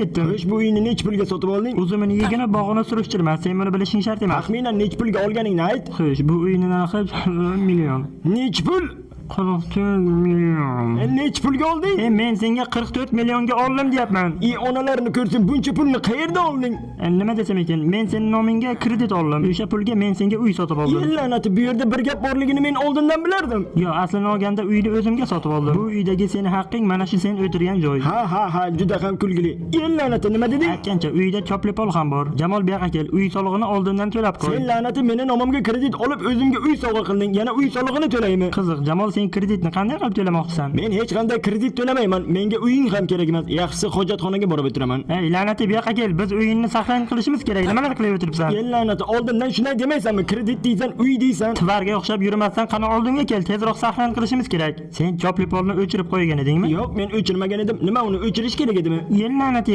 ketdim. Xo'sh, bu uyni necha pulga sotib olding? Uzumini yegin, bog'ini surishtirma. Sen buni bilishing shart emas. Taxminan necha pulga olganingni ayt. Xo'sh, bu uyni narxi million. Necha pul? 44 million. Necha pulga olding? Men senga 44 millionga oldim deyapman. I onalarini ko'rsin, buncha pulni qayerdan olding? Nima desam ekan, men sening nomingga kredit oldim. O'sha pulga men senga uy sotib oldim. Ye la'nati, bu yerda bir gap borligini men oldindan bilardim. Yo, aslini olganda uyni o'zimga sotib oldim. Bu uydagi seni haqqing mana shu sen o'tirgan joy. Ha ha ha, juda ham kulgili. Ye la'nati, nima deding? Aytgancha, uyda chopli pol ham bor. Jamol, bu yoqqa kel, uy solig'ini oldindan to'lab qo'y. Sen la'nati meni nomimga kredit olib o'zimga uy sovg'a qilding. Yana uy solig'ini to'laymi? Qiziq, Jamol, sen kreditni qanday qilib to'lamoqchisan? Men hech qanday kredit to'lamayman. Menga uying ham kerak emas. Yaxshisi hojatxonaga borib o'tiraman. Ey, la'nati, bu yoqqa kel. Biz uyingni saqlanib qilishimiz kerak. Nimalar qilib o'tiribsan? Ye la'nati, oldindan shunday demaysanmi? Kredit deysan, uy deysan. Tvarga o'xshab yurmasdan qani oldinga kel. Tezroq saqlanib qilishimiz kerak. Sen chopli polni o'chirib qo'ygan edingmi? Yo'q, men o'chirmagan edim. Nima, uni o'chirish kerak edimi? Ye la'nati.